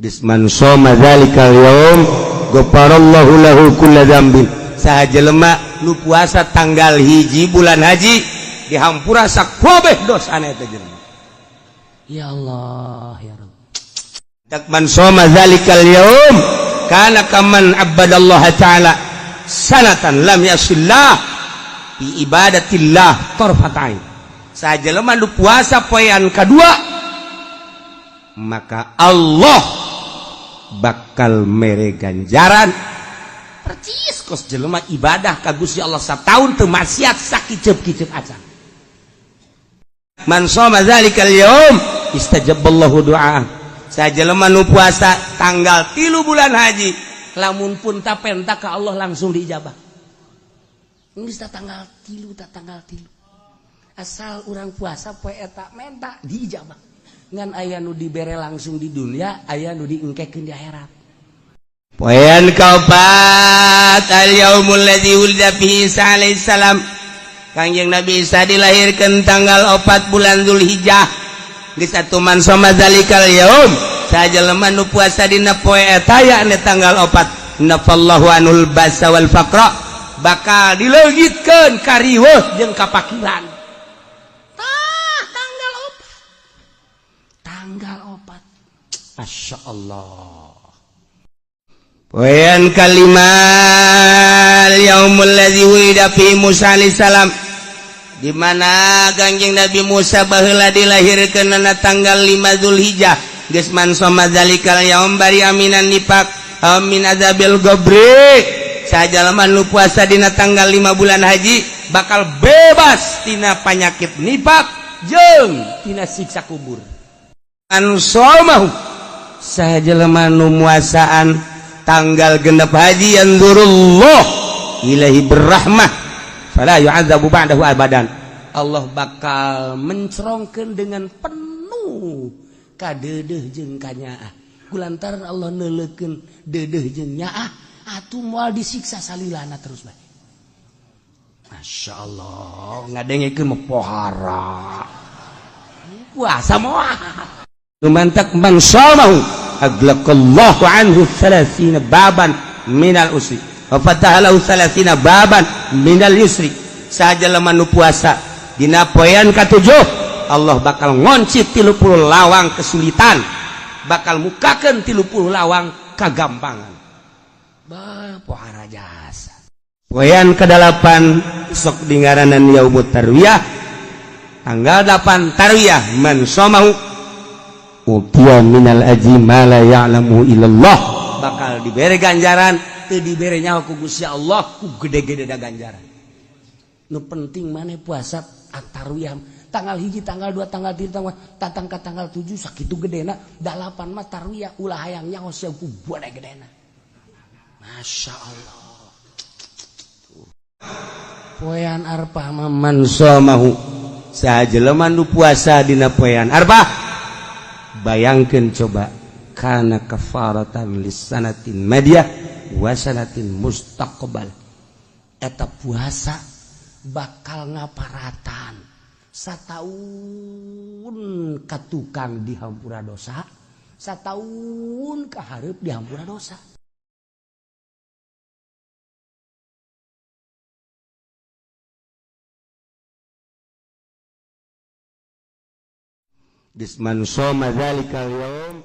Geus man shoma dzalikal yaum ghafarallahu lahu kulla dzambin. Saha jelema nu puasa tanggal 1 bulan haji dihampura sakabeh dosana eta jelema. Ya Allah ya Rabb. Tak man shoma dzalikal yaum kana kaman abadallaha ta'ala sanatan lam yasillah bi ibadatillah tarfatain. Saha jelema nu puasa poean kadua maka Allah bakal mere ganjaran percis kos jelema ibadah ka Gusti Allah sataun teu maksiat sakiceup-kiceup acan. Man shoma dzalikal yaum istajaballahu du'a. Saha jelema nu puasa tanggal 3 bulan haji lamun pun tapenta ka Allah langsung diijabah. Geus tanggal 3 ta tanggal 3. Asal urang puasa poe eta menta diijabah. Ngan aya nu dibere langsung di dunia, aya nu diengkekeun di akhirat. Poean kaopat al yaumul ladzi wulida fihi Isa alaihi salam. Kangjeng Nabi Isa dilahirkeun tanggal 4 bulan Zulhijjah. Geus atuh man shoma dzalikal yaum, saha jelema nu puasa dina poe eta yakni tanggal 4, nafallahu anul basa wal faqra, bakal dileungitkeun kariweuh jeung kapakiran. Tah tanggal 4. Tanggal 4. Masya Allah. Poean kalima yaumul ladzi wulida fi Musa alaihi salam, di mana Kangjeng Nabi Musa baheula dilahirkeun na tanggal 5 Zulhijjah. Geus man shoma dzalikal yaum bari aminan nifaq min azabil qabri. Saha jalema nu puasa dina tanggal 5 bulan haji bakal bebas tina panyakit nifak jeung tina siksa kubur. Anu shomahu saha jelema nu muasaan tanggal 6 haji yanzurullah ilahi berrahmah fala yu'adzabu ba'dahu abadan. Allah bakal mencerongkeun dengan penuh kadeudeuh jeung kanyaah. Kulantaran Allah neuleukeun deudeuh jeung nyaah atuh moal disiksa salilana terus bae. Masya Allah, ngadengekeun mah pohara. Puasa moal. Lumantak man shamahu aglaqallahu anhu 30 baban minal usri wa fataha lahu 30 baban minal yusri. Saha jelema nu puasa dina poean katujuh Allah bakal ngonci 30 lawang kesulitan, bakal mukakeun 30 lawang kagampangan. Bah pohara jasa. Poean ke-8 sok dingaranan yaumut tarwiyah tanggal 8 tarwiyah man shamahu utiya minal aji ma la ya'lamu illallah, bakal dibere ganjaran teu dibere nyaho ku Gusti Allah ku gede-gede da ganjaran. Nu penting maneh puasa tarwiyah tanggal 1 tanggal 2 tanggal 3 tanggal tatang ka tanggal 7 sakitu gedena 8 mah tarwiyah ulah hayang nyaho sia ku gede gedena. Masya Allah. Poean Arfah man shamahu saha jelema nu puasa dina poean Arfah, bayangkeun coba kana kafaratan lisanatin madiyah wa sanatin mustaqbal. Eta puasa bakal ngaparatan sataun ka tukang dihampura dosa, sataun ka hareup dihampura dosa. Geus man shoma dzalikal yaum